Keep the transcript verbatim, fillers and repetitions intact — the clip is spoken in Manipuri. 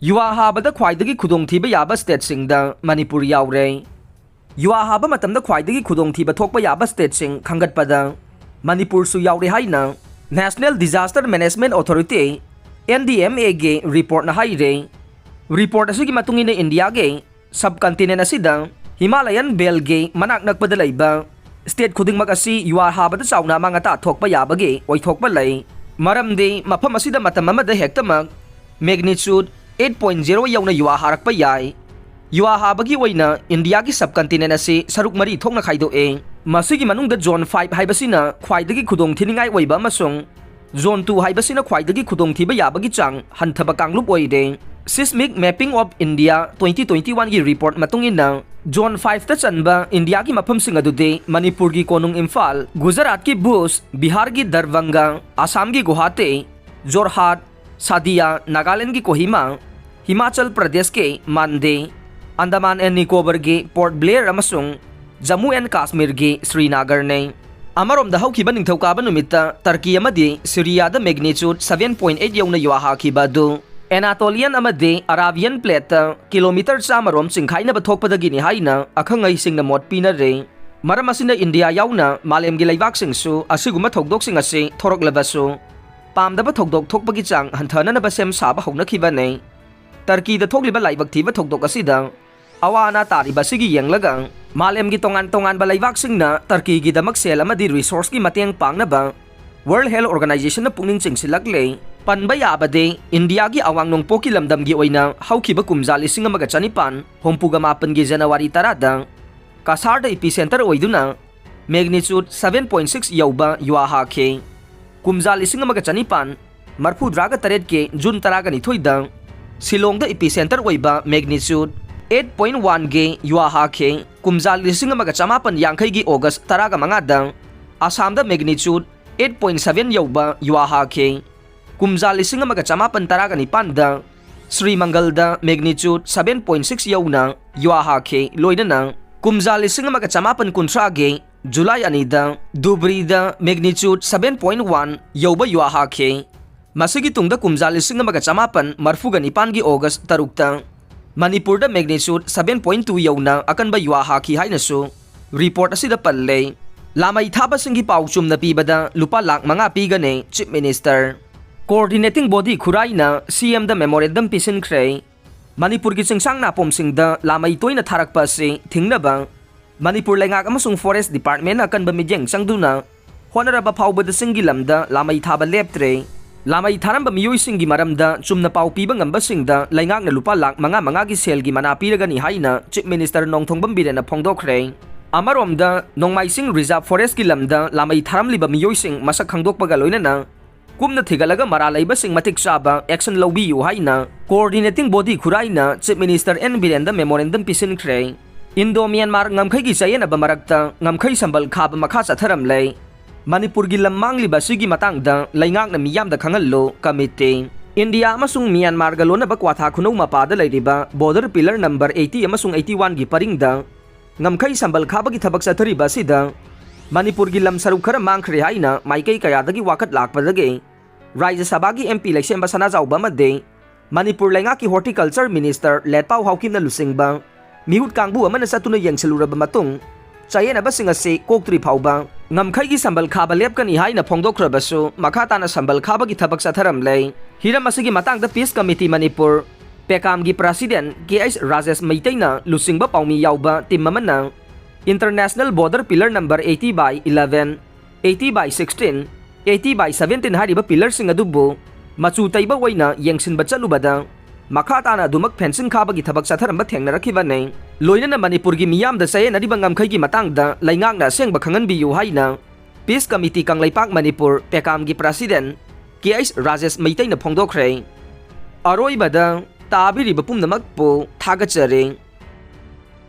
ꯌꯨꯍꯥ ꯍꯥꯕꯗ ꯈ꯭ꯋꯥꯏꯗꯒꯤ ꯈꯨꯗꯣꯡꯊꯤꯕ ꯌꯥꯕ ꯁ꯭ꯇꯦꯠꯁꯤꯡꯗ ꯃꯅꯤꯄꯨꯔ ꯌꯥꯎꯔꯦ꯫ ꯌꯨꯍꯥ ꯍꯥꯕ ꯃꯇꯝꯗ ꯈ꯭ꯋꯥꯏꯗꯒꯤ ꯈꯨꯗꯣꯡꯊꯤꯕ ꯊꯣꯛꯄ ꯌꯥꯕ ꯁ꯭ꯇꯦꯠꯁꯤꯡ ꯈꯟꯒꯠꯄꯗ ꯃꯅꯤꯄꯨꯔꯁꯨ ꯌꯥꯎꯔꯦ ꯍꯥꯏꯅ National Disaster Management Authority, N D M A ꯒꯤ ꯔꯤꯄꯣꯔꯠꯅ ꯍꯥꯏꯔꯦ꯫ ꯔꯤꯄꯣꯔꯠ ꯑꯁꯤꯒꯤ ꯃꯇꯨꯡ ꯏꯟꯅ ꯏꯟꯗꯤꯌꯥꯒꯤ ꯁꯕ ꯀꯟꯇꯤꯅꯦꯟ ꯑꯁꯤꯗ ꯍꯤꯃꯥꯂꯌꯟ ꯕꯦꯜꯒꯤ ꯃꯅꯥꯛ ꯅꯛꯄꯗ ꯂꯩꯕ ꯁ꯭ꯇꯦꯠ ꯈꯨꯗꯤꯡꯃꯛ ꯑꯁꯤ ꯌꯨꯍꯥ ꯍꯥꯕꯗ ꯆꯥꯎꯅ ꯑꯃꯥꯡ ꯑꯇꯥ ꯊꯣꯛꯄ ꯌꯥꯕꯒꯤ ꯑꯣꯏꯊꯣꯛꯄ ꯂꯩ꯫ ꯃꯔꯝꯗꯤ ꯃꯐꯝ ꯑꯁꯤꯗ ꯃꯇꯝ ꯑꯃꯗ ꯍꯦꯛꯇꯃꯛ magnitude eight point zero ꯌꯧꯅ ꯌꯨꯍꯥ ꯍꯥꯔꯛꯄ ꯌꯥꯏ꯫ ꯌꯨꯍꯥ ꯍꯥꯕꯒꯤ ꯑꯣꯏꯅ ꯏꯟꯗꯤꯌꯥꯒꯤ ꯁꯕ ꯀꯟꯇꯤꯅꯦꯟ ꯑꯁꯤ ꯁꯔꯨꯛ ꯃꯔꯤ ꯊꯣꯛꯅ ꯈꯥꯏꯗꯣꯛꯑꯦ꯫ ꯃꯁꯤꯒꯤ ꯃꯅꯨꯡꯗ ꯖꯣꯟ five ꯍꯥꯏꯕꯁꯤꯅ ꯈ꯭ꯋꯥꯏꯗꯒꯤ ꯈꯨꯗꯣꯡꯊꯤꯅꯤꯡꯉꯥꯏ ꯑꯣꯏꯕ ꯑꯃꯁꯨꯡ ꯖꯣꯟ two ꯍꯥꯏꯕꯁꯤꯅ ꯈ꯭ꯋꯥꯏꯗꯒꯤ ꯈꯨꯗꯣꯡꯊꯤꯕ ꯌꯥꯕꯒꯤ ꯆꯥꯡ ꯍꯟꯊꯕ ꯀꯥꯡꯂꯨꯞ ꯑꯣꯏꯔꯦ꯫ Seismic Mapping of India twenty twenty-one ꯒꯤ ꯔꯤꯄꯣꯔꯠ ꯃꯇꯨꯡ ꯏꯟꯅ, ꯖꯣꯟ five ꯇ ꯆꯟꯕ ꯏꯟꯗꯤꯌꯥꯒꯤ ꯃꯐꯝꯁꯤꯡ ꯑꯗꯨꯗꯤ ꯃꯅꯤꯄꯨꯔꯒꯤ ꯀꯣꯅꯨꯡ ꯏꯝꯐꯥꯜ, ꯒꯨꯖꯔꯥꯠꯀꯤ ꯚꯨꯖ, ꯕꯤꯍꯥꯔꯒꯤ ꯗꯔꯚꯪꯒ, ꯑꯁꯥꯝꯒꯤ ꯒꯨꯋꯥꯍꯥꯇꯤ, ꯖꯣꯔꯍꯥꯠ, ꯁꯥꯗꯤꯌꯥ, ꯅꯥꯒꯥꯂꯦꯟꯗꯒꯤ ꯀꯣꯍꯤꯃꯥ, ꯍꯤꯃꯥꯆꯜ ꯄ꯭ꯔꯗꯦꯁꯀꯤ ꯃꯥꯟꯗꯦ, ꯑꯟꯗꯃꯥꯟ ꯑꯦꯟ ꯅꯤꯀꯣꯕꯔꯒꯤ ꯄꯣꯔꯠ ꯕ꯭ꯂꯦꯌꯔ ꯑꯃꯁꯨꯡ ꯖꯝꯃꯨ ꯑꯦꯟ ꯀꯥꯁꯃꯤꯔꯒꯤ ꯁ꯭ꯔꯤꯅꯥꯒꯔꯅꯤ꯫ ꯑꯃꯔꯣꯝꯗ, ꯍꯧꯈꯤꯕ ꯅꯤꯡꯊꯧꯀꯥꯕ ꯅꯨꯃꯤꯠꯇ ꯇꯔꯀꯤ ꯑꯃꯗꯤ ꯁꯤꯔꯤꯌꯥꯗ magnitude seven point eight ꯌꯧꯅ ꯌꯨꯍꯥ ꯍꯥꯈꯤꯕ ꯑꯗꯨ ꯑꯦꯅꯥꯇꯣꯂꯤꯌꯟ ꯑꯃꯗꯤ ꯑꯔꯥꯕꯤꯌꯟ ꯄ꯭ꯂꯦꯠꯇ ꯀꯤꯂꯣꯃꯤꯇꯔ ꯆꯥꯝꯃ ꯔꯣꯝ ꯆꯤꯡꯈꯥꯏꯅꯕ ꯊꯣꯛꯄꯗꯒꯤꯅꯤ ꯍꯥꯏꯅ ꯑꯈꯪ ꯑꯍꯩꯁꯤꯡꯅ ꯃꯣꯠ ꯄꯤꯅꯔꯤ꯫ ꯃꯔꯝ ꯑꯁꯤꯅ ꯏꯟꯗꯤꯌꯥ ꯌꯥꯎꯅ ꯃꯥꯂꯦꯝꯒꯤ ꯂꯩꯕꯥꯛꯁꯤꯡꯁꯨ ꯑꯁꯤꯒꯨꯝꯕ ꯊꯧꯗꯣꯛꯁꯤꯡ ꯑꯁꯤ ꯊꯣꯔꯛꯂꯕꯁꯨ, ꯄꯥꯝꯗꯕ ꯊꯧꯗꯣꯛ ꯊꯣꯛꯄꯒꯤ ꯆꯥꯡ ꯍꯟꯊꯅꯅꯕ ꯁꯦꯝ ꯁꯥꯕ ꯍꯧꯅꯈꯤꯕꯅꯤ꯫ ꯇꯔꯀꯤꯗ ꯊꯣꯛꯂꯤꯕ ꯂꯥꯏꯕꯛ ꯊꯤꯕ ꯊꯧꯗꯣꯛ ꯑꯁꯤꯗ ꯑꯋꯥ ꯑꯅꯥ ꯇꯥꯔꯤꯕ ꯑꯁꯤꯒꯤ ꯌꯦꯡꯂꯒ, ꯃꯥꯂꯦꯝꯒꯤ ꯇꯣꯉꯥꯟ ꯇꯣꯉꯥꯟꯕ ꯂꯩꯕꯥꯛꯁꯤꯡꯅ ꯇꯔꯀꯤꯒꯤꯗꯃꯛ ꯁꯦꯜ ꯑꯃꯗꯤ ꯔꯤꯁꯣꯔꯁꯀꯤ ꯃꯇꯦꯡ ꯄꯥꯡꯅꯕ World Health Organization ꯅ ꯄꯨꯛꯅꯤꯡ ꯆꯤꯡꯁꯤꯜꯂꯛꯂꯦ꯫ ꯄꯟꯕ ꯌꯥꯕꯗꯤ, ꯏꯟꯗꯤꯌꯥꯒꯤ ꯑꯋꯥꯡ ꯅꯣꯡꯄꯣꯛꯀꯤ ꯂꯝꯗꯝꯒꯤ ꯑꯣꯏꯅ ꯍꯧꯈꯤꯕ ꯀꯨꯝꯖꯥ ꯂꯤꯁꯤꯡ ꯑꯃꯒ ꯆꯅꯤꯄꯥꯟ ꯍꯨꯝꯐꯨꯒ ꯃꯥꯄꯟꯒꯤ ꯖꯅꯋꯥꯔꯤ ꯇꯔꯥꯗ ꯀꯁꯥꯔꯗ ꯏꯄꯤꯁꯦꯟꯇꯔ ꯑꯣꯏꯗꯨꯅ magnitude seven point six ꯌꯧꯕ ꯌꯨꯍꯥ ꯍꯥꯈꯤ꯫ ꯀꯨꯝꯖꯥ ꯂꯤꯁꯤꯡ ꯑꯃꯒ ꯆꯅꯤꯄꯥꯟ ꯃꯔꯐꯨꯇꯔꯥꯒ ꯇꯔꯦꯠꯀꯤ ꯖꯨꯟ ꯇꯔꯥꯒ ꯅꯤꯊꯣꯏꯗ ꯁꯤꯂꯣꯡꯗ ꯏꯄꯤꯁꯦꯟꯇꯔ ꯑꯣꯏꯕ magnitude eight point one ꯒꯤ ꯌꯨꯍꯥ ꯍꯥꯈꯤ꯫ ꯀꯨꯝꯖꯥ ꯂꯤꯁꯤꯡ ꯑꯃꯒ ꯆꯃꯥꯄꯟ ꯌꯥꯡꯈꯩꯒꯤ ꯑꯣꯒꯁ ꯇꯔꯥꯒ ꯃꯉꯥꯗ ꯑꯁꯥꯝꯗ magnitude eight point seven ꯌꯧꯕ ꯌꯨꯍꯥ ꯍꯥꯈꯤ꯫ ꯀꯨꯝꯖꯥ ꯂꯤꯁꯤꯡ ꯑꯃꯒ ꯆꯃꯥꯄꯟ ꯇꯔꯥꯒ ꯅꯤꯄꯥꯟꯗ Shri ꯃꯪꯒꯜꯗ magnitude seven point six ꯌꯧꯅ ꯌꯨꯍꯥ ꯍꯥꯈꯤ꯫ ꯂꯣꯏꯅꯅ ꯀꯨꯝꯖꯥ ꯂꯤꯁꯤꯡ ꯑꯃꯒ ꯆꯃꯥꯄꯟ ꯀꯨꯟꯊ꯭ꯔꯥꯒꯤ ꯖꯨꯂꯥꯏ ꯑꯅꯤꯗ ꯙꯨꯕ꯭ꯔꯤꯗ magnitude seven point one ꯌꯧꯕ ꯌꯨꯍꯥ ꯍꯥꯈꯤ꯫ ꯃꯁꯤꯒꯤ ꯇꯨꯡꯗ ꯀꯨꯝꯖꯥ ꯂꯤꯁꯤꯡ ꯑꯃꯒ ꯆꯃꯥꯄꯟ ꯃꯔꯐꯨꯒ ꯅꯤꯄꯥꯟꯒꯤ August ꯇꯔꯨꯛꯇ ꯃꯅꯤꯄꯨꯔꯗ magnitude seven point two ꯌꯧꯅ ꯑꯀꯟꯕ ꯌꯨꯍꯥ ꯍꯥꯈꯤ ꯍꯥꯏꯅꯁꯨ report ꯑꯁꯤꯗ ꯄꯜꯂꯦ꯫ ꯂꯥꯃꯩ ꯊꯥꯕꯁꯤꯡꯒꯤ ꯄꯥꯎ ꯆꯨꯝꯅ ꯄꯤꯕꯗ ꯂꯨꯄꯥ ꯂꯥꯈ ꯃꯉꯥ ꯄꯤꯒꯅꯤ, Chief Minister꯫ Coordinating body ꯈꯨꯔꯥꯏꯅ CMꯗ memorandum ꯄꯤꯁꯤꯟꯈ꯭ꯔꯦ꯫ ꯃꯅꯤꯄꯨꯔꯒꯤ ꯆꯤꯡꯁꯥꯡ ꯅꯥꯄꯣꯝꯁꯤꯡꯗ ꯂꯥꯃꯩ ꯇꯣꯏꯅ ꯊꯥꯔꯛꯄ ꯑꯁꯤ ꯊꯤꯡꯅꯕ ꯃꯅꯤꯄꯨꯔ ꯂꯩꯉꯥꯛ ꯑꯃꯁꯨꯡ Forest Departmentꯅ ꯑꯀꯟꯕ ꯃꯤꯠꯌꯦꯡ ꯆꯪꯗꯨꯅ ꯍꯣꯠꯅꯔꯕ ꯐꯥꯎꯕꯗ ꯆꯤꯡꯒꯤ ꯂꯝꯗ ꯂꯥꯃꯩ ꯊꯥꯕ ꯂꯦꯞꯇ꯭ꯔꯦ꯫ ꯂꯥꯃꯩ ꯊꯥꯔꯝꯕ ꯃꯤꯑꯣꯏꯁꯤꯡꯒꯤ ꯃꯔꯝꯗ ꯆꯨꯝꯅ ꯄꯥꯎ ꯄꯤꯕ ꯉꯝꯕꯁꯤꯡꯗ ꯂꯩꯉꯥꯛꯅ ꯂꯨꯄꯥ ꯂꯥꯈ ꯃꯉꯥ ꯃꯉꯥꯒꯤ ꯁꯦꯜꯒꯤ ꯃꯅꯥ ꯄꯤꯔꯒꯅꯤ ꯍꯥꯏꯅ Chief Minister ꯅꯣꯡꯊꯣꯝꯕꯝ ꯕꯤꯔꯦꯟꯅ ꯐꯣꯡꯗꯣꯛꯈ꯭ꯔꯦ꯫ ꯑꯃꯔꯣꯝꯗ, ꯅꯣꯡꯃꯥꯏꯆꯤꯡ Reserve Forestꯀꯤ ꯂꯝꯗ ꯂꯥꯃꯩ ꯊꯥꯔꯝꯂꯤꯕ ꯃꯤꯑꯣꯏꯁꯤꯡ ꯃꯁꯛ ꯈꯪꯗꯣꯛꯄꯒ ꯂꯣꯏꯅꯅ ꯀꯨꯞꯅ ꯊꯤꯒꯠꯂꯒ ꯃꯔꯥꯜ ꯂꯩꯕꯁꯤꯡ ꯃꯇꯤꯛ ꯆꯥꯕ action ꯂꯧꯕꯤꯌꯨ ꯍꯥꯏꯅ Coordinating body ꯈꯨꯔꯥꯏꯅ Chief Minister ꯑꯦꯟ ꯕꯤꯔꯦꯟꯗ memorandum ꯄꯤꯁꯤꯟꯈ꯭ꯔꯦ꯫ Indo Myanmar ꯉꯝꯈꯩꯒꯤ ꯆꯌꯦꯠꯅꯕ ꯃꯔꯛꯇ ꯉꯝꯈꯩ ꯁꯝꯕꯜ ꯈꯥꯕ ꯃꯈꯥ ꯆꯠꯊꯔꯝꯂꯦ꯫ ꯃꯅꯤꯄꯨꯔꯒꯤ ꯂꯝ ꯃꯥꯡꯂꯤꯕ ꯑꯁꯤꯒꯤ ꯃꯇꯥꯡꯗ ꯂꯩꯉꯥꯛꯅ ꯃꯤꯌꯥꯝꯗ ꯈꯪꯍꯜꯂꯨ committee꯫ ꯏꯟꯗꯤꯌꯥ ꯑꯃꯁꯨꯡ ꯃ꯭ꯌꯥꯟꯃꯥꯔꯒ ꯂꯣꯟꯅꯕ ꯀ꯭ꯋꯥꯊꯥ ꯈꯨꯅꯧ ꯃꯄꯥꯗ ꯂꯩꯔꯤꯕ border pillar number eighty ꯑꯃꯁꯨꯡ eighty oneꯒꯤ ꯄꯔꯤꯡꯗ ꯉꯝꯈꯩ ꯁꯝꯕꯜ ꯈꯥꯕꯒꯤ ꯊꯕꯛ ꯆꯠꯊꯔꯤꯕ ꯑꯁꯤꯗ ꯃꯅꯤꯄꯨꯔꯒꯤ ꯂꯝ ꯁꯔꯨꯛ ꯈꯔ ꯃꯥꯡꯈ꯭ꯔꯦ ꯍꯥꯏꯅ ꯃꯥꯏꯀꯩ ꯀꯌꯥꯗꯒꯤ ꯋꯥꯀꯠ ꯂꯥꯛꯄꯗꯒꯤ ꯔꯥꯖ꯭ꯌ ꯁꯚꯥꯒꯤ MP ꯂꯩꯁꯦꯝꯕ ꯁꯅꯥꯖꯥꯎꯕ ꯑꯃꯗꯤ ꯃꯅꯤꯄꯨꯔ ꯂꯩꯉꯥꯛꯀꯤ Horticulture Minister ꯂꯦꯠꯄꯥꯎ ꯍꯥꯎꯀꯤꯞꯅ ꯂꯨꯆꯤꯡꯕ ꯃꯤꯍꯨꯠ ꯀꯥꯡꯕꯨ ꯑꯃꯅ ꯆꯠꯇꯨꯅ ꯌꯦꯡꯁꯤꯜꯂꯨꯔꯕ ꯃꯇꯨꯡ, ꯆꯌꯦꯠꯅꯕꯁꯤꯡ ꯑꯁꯤ ꯀꯣꯛꯇ꯭ꯔꯤ ꯐꯥꯎꯕ ꯉꯝꯈꯩꯒꯤ ꯁꯝꯕꯜ ꯈꯥꯕ ꯂꯦꯞꯀꯅꯤ ꯍꯥꯏꯅ ꯐꯣꯡꯗꯣꯛꯈ꯭ꯔꯕꯁꯨ, ꯃꯈꯥ ꯇꯥꯅ ꯁꯝꯕꯜ ꯈꯥꯕꯒꯤ ꯊꯕꯛ ꯆꯠꯊꯔꯝꯂꯦ꯫ ꯍꯤꯔꯝ ꯑꯁꯤꯒꯤ ꯃꯇꯥꯡꯗ Peace Committee ꯃꯅꯤꯄꯨꯔ, ꯄꯦꯀꯥꯝꯒꯤ President ꯀꯦ ꯑꯩꯆ ꯔꯥꯖꯦꯁ ꯃꯩꯇꯩꯅ ꯂꯨꯆꯤꯡꯕ ꯄꯥꯎꯃꯤ ꯌꯥꯎꯕ team ꯑꯃꯅ International Border Pillar number eighty by eleven, eighty by sixteen, eighty by seventeen ꯍꯥꯏꯔꯤꯕ pillarꯁꯤꯡ ꯑꯗꯨꯕꯨ ꯃꯆꯨ ꯇꯩꯕ ꯑꯣꯏꯅ ꯌꯦꯡꯁꯤꯟꯕ ꯆꯠꯂꯨꯕꯗ, ꯃꯈꯥ ꯇꯥꯅ ꯑꯗꯨꯃꯛ fencing ꯈꯥꯕꯒꯤ ꯊꯕꯛ ꯆꯠꯊꯔꯝꯕ ꯊꯦꯡꯅꯔꯛꯈꯤꯕꯅꯤ꯫ ꯂꯣꯏꯅꯅ ꯃꯅꯤꯄꯨꯔꯒꯤ ꯃꯤꯌꯥꯝꯗ ꯆꯌꯦꯠꯅꯔꯤꯕ ꯉꯝꯈꯩꯒꯤ ꯃꯇꯥꯡꯗ ꯂꯩꯉꯥꯛꯅ ꯑꯁꯦꯡꯕ ꯈꯪꯍꯟꯕꯤꯌꯨ ꯍꯥꯏꯅ Peace Committee ꯀꯪꯂꯩꯄꯥꯛ ꯃꯅꯤꯄꯨꯔ, ꯄꯦꯀꯥꯝꯒꯤ President ꯀꯦ ꯑꯩꯆ ꯔꯥꯖꯦꯁ ꯃꯩꯇꯩꯅ ꯐꯣꯡꯗꯣꯛꯈ꯭ꯔꯦ꯫ ꯑꯔꯣꯏꯕꯗ ꯇꯥꯕꯤꯔꯤꯕ ꯄꯨꯝꯅꯃꯛꯄꯨ ꯊꯥꯒꯠꯆꯔꯤ꯫